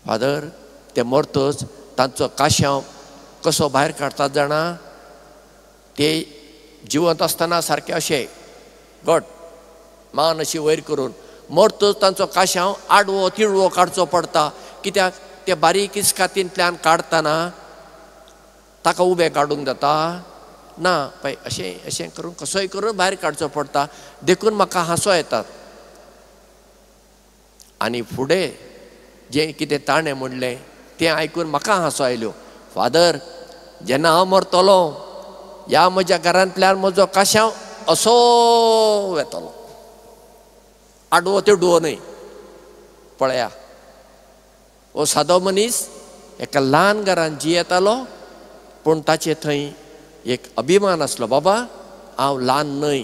Father, ते मरतच तांचो काश्यांव कसो भायर काडटात जाणा? ते जिवंत आसतना सारके अशे घट मान अशी वयर करून, मरतच तांचो काश्यांव आडवो तिडवो काडचो पडटा. कित्याक? ते बारीक इस्कातींतल्यान काडटना ताका उबें काडूंक जाता ना, पळय अशें अशें करून कसोय करून भायर काडचो पडटा. देखून म्हाका हांसो येतात. आनी फुडें जें कितें ताणें म्हणलें तें आयकून म्हाका हांसो आयल्यो. फादर, जेन्ना हांव मरतलो ह्या म्हज्या घरांतल्यान म्हजो काश्यांव असो वेतलो, आडवो तिडवो न्हय. पळया, हो सादो मनीस एका ल्हान घरान जियेतालो, पूण ताचे थंय एक अभिमान आसलो, बाबा हांव ल्हान न्हय,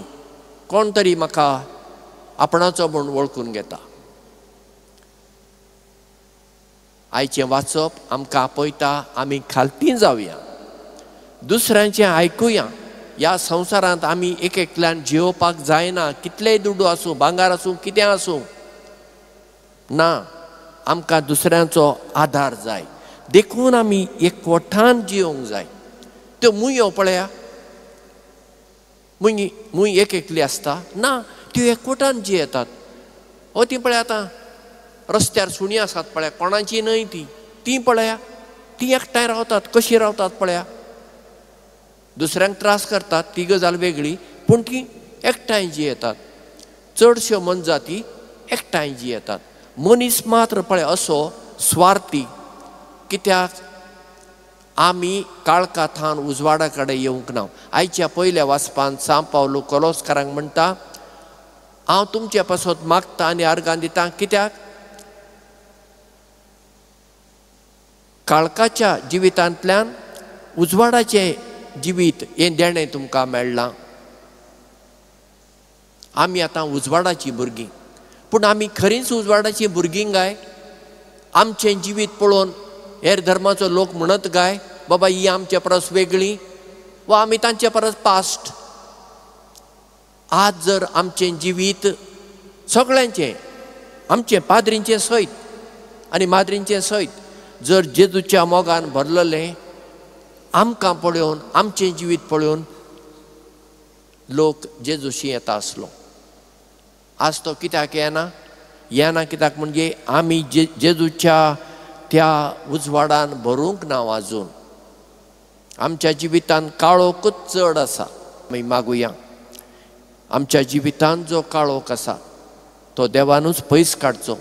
कोण तरी म्हाका आपणाचो म्हूण वळखून घेता. आयचें वाचप आमकां आपयता आमी खालती जावया, दुसऱ्यांचें आयकुया. ह्या संवसारांत आमी एक एकल्यान जियोवपाक जायना, कितलेय दुडू आसूं, भांगर आसूं, कितें आसूं ना, आमकां दुसऱ्यांचो आदार जाय. देखून आमी एकवटान जियोवंक जाय. त्यो मुयो पळया, मुय मुय एक एकली आसता ना, त्यो एकवटान जियेतात. हो ती पळया आतां रस्त्यार सुणीं आसात पळया, कोणाची न्हय ती, तीं पळया, तीं एकठांय रावतात, कशीं रावतात पळया. दुसऱ्यांक त्रास करतात ती गजाल वेगळी, पूण ती एकठांय जियेतात. चडश्यो मनजाती एकठांय जियेतात. मनीस मात्र पळय असो स्वार्थी, कित्याक आमी काळखा थावन उजवाडा कडेन येवंक ना. आयच्या पयल्या वाचपान सांव पावलू कोलोस्कारांक म्हणटा, हांव तुमचे पासत मागता आनी अर्गां दिता, कित्याक काळखाच्या जिवितांतल्यान उजवाडाचें जिवीत हें देणें तुमकां मेळ्ळां. आमी आतां उजवाडाचीं भुरगीं, पूण आमी खरींच उजवाडाचीं भुरगीं गाय? आमचें जिवीत पळोवन हेर धर्माचो लोक म्हणत गाय, बाबा ही आमचे परस वेगळी वा आमी तांचे परस पास्ट. आज जर आमचें जिवीत सगळ्यांचें, आमचें पाद्रींचें सयत आनी माद्रींचें सयत जर जेजूच्या मोगान भरलेलें, आमकां पळोवन, आमचें जिवीत पळोवन लोक जेजूशी येता आसलो. आज तो कित्याक येना? येना कित्याक म्हणजे आमी जेजूच्या त्या उजवाडान भरूंक ना आजून. आमच्या जिवितांत काळोखूच चड आसा. आमी मागुया, आमच्या जिवितांत जो काळोख आसा तो देवानूच पयस काडचो.